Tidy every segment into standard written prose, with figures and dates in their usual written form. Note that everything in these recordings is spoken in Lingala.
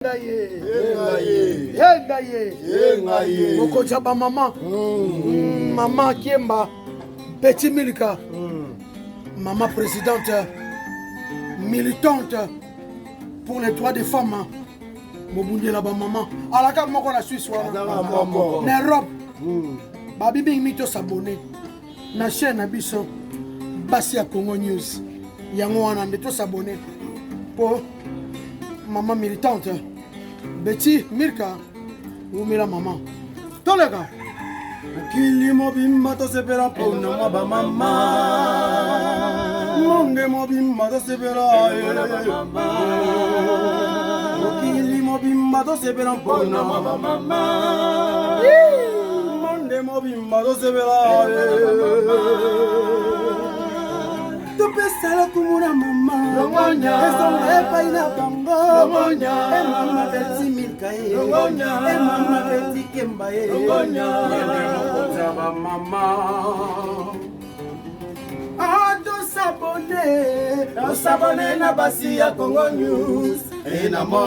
Yenga ye mokonzi ya bamama mm. Mama Kiemba Petit Milka Mama présidente militante pour les droits des femmes, mobundela bamama, alaka moko na Suisse wana, na Europe babi mingi mingi. Tos'abonner na chaîne na biso Basi ya Congo News. Yango wana nde tos'abonner mpo mama militante Betty Milka wumela. Mama, toleka. Mokili mobimba tosepela mpona mwa bamama, monde mobimba tosepela, mokili mobimba tosepela mpona mwa bamama, monde mobimba tosepela. Topesa lokumu na mama, ezonga epai na bango. E mama Betty Milka ye, e mama Betty Kemba ye, bamama. Tos'abonner, tos'abonner na Basi ya Congo News enamo.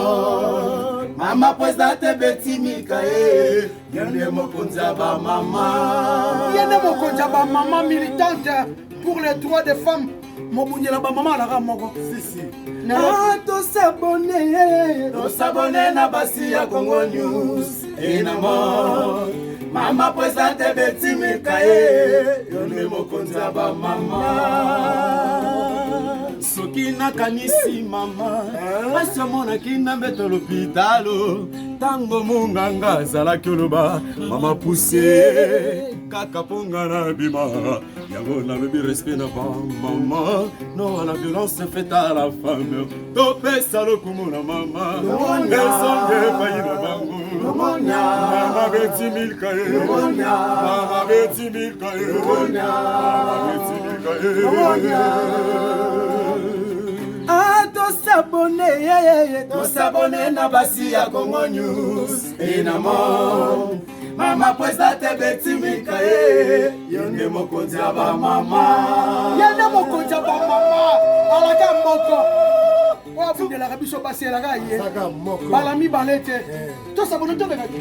Mama présidente Betty Milka ye, ye nde mokonzi ya bamama. Ye nde mokonzi ya bamama, militante pour les droits des femmes, mobundela bamama, alaka moko. Tos'abonner, tos'abonner na Basi ya Congo News enamo. Mama présidente Betty Milka ye, yo nde mokonzi ya bamama. Soki nakanisi mama, pasi omonaki na mbeto lopitalo, ntango monganga azalaki oloba: "Mama, pousse kaka mpo nga na bima." Yango nalobi respect na bamama, non à la violence faite à la femme. Topesa lokumu na mama, ezonge epai na bango. Mama Betty Milka ye, mama Betty Milka ye, mama Betty Milka ye. Tos'abonner, tos'abonner na Basi ya Congo News enamo. Mama présidente Betty Milka ye, yo nde mokonzi ya bamama. Ye nde mokonzi ya bamama, alaka moko oyo abundelaka biso basi, elaka ye bala mibale te. Tos'abonner, tolekaki.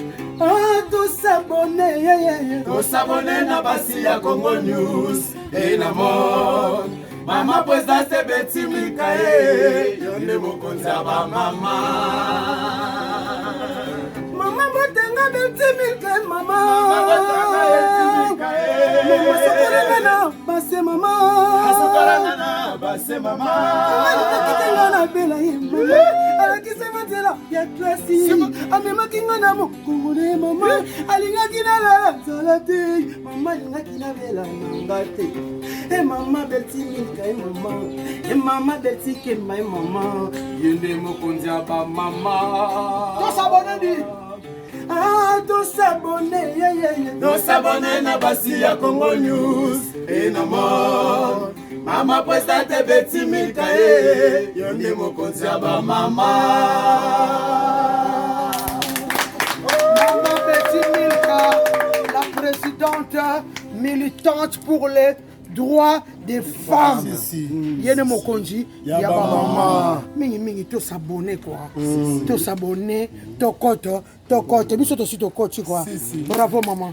Tos'abonner, tos'abonner na Basi ya Congo News enamo. Mama présidente Betty Milka ye, yo nde mokonzi ya bamama. Mama botanga Betty Milka, mama sokolanga na base, mama alingaki nga na bela ye, mama alakisanga nzela ya klasi, amemaki nga na mokongo na ye. Mama alingaki nalala nzala te, mama alingaki nabela nanga te. E mama Betty Milka, e mama, e mama Betty Kemba, e mama, ye nde mokonzi ya bamama. Tos'abonner di. Ah, tos'abonner, tos'abonner na Basi ya Congo News enamo. Mama présidente Betty Milka ye, yo nde mokonzi ya bamama. Mama Betty Milka, la présidente militante pour les droits des femmes, ye nde mokonzi ya bamama. Mingimingi tos'abonner quoi, tos'abonner, tokoto tokoto biso tosi tokoti quoi. Bravo mama.